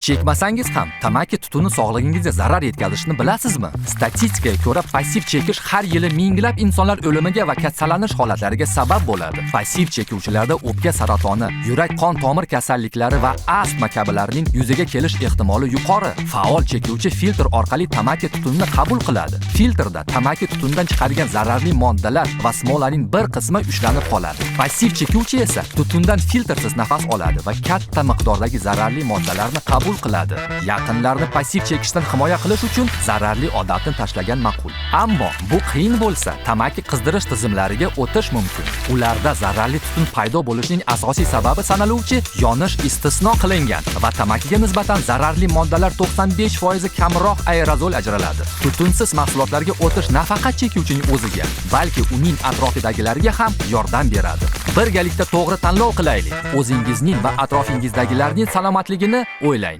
Chekmasangiz ham tamaki tutuni sog'lig'ingizga zarar yetkazishini bilasizmi? Statistikaga ko'ra, passiv chekish har yili minglab insonlar o'limiga va kasallanish holatlariga sabab bo'ladi. Passiv chekuvchilarda o'pka saratoni, yurak-qon tomir kasalliklari va astma kabilarining yuzaga kelish ehtimoli yuqori. Faol chekuvchi filtr orqali tamaki tutunini qabul qiladi. Filtrda tamaki tutunidan chiqadigan zararli moddalar va smolaning bir qismi ushlanib qoladi. Passiv chekuvchi esa tutundan filtrsiz nafas oladi va katta miqdordagi zararli moddalarni qabul qiladi. Yaqinlarni passiv chekishdan himoya qilish uchun zararli odatni tashlagan ma'qul. Ammo bu qiyin bo'lsa, tamaki qizdirish tizimlariga o'tish mumkin. Ularda zararli tutun paydo bo'lishining asosiy sababi sanaluvchi yonish istisno qilingan va tamakiga nisbatan zararli moddalar 95% kamroq aerozol ajraladi. Tutunsiz mahsulotlarga o'tish nafaqat chekuvchining o'ziga, balki uning atrofidagilarga ham yordam beradi. Birgalikda to'g'ri tanlov qilaylik. O'zingizning va atrofingizdagilarning salomatligini o'ylang.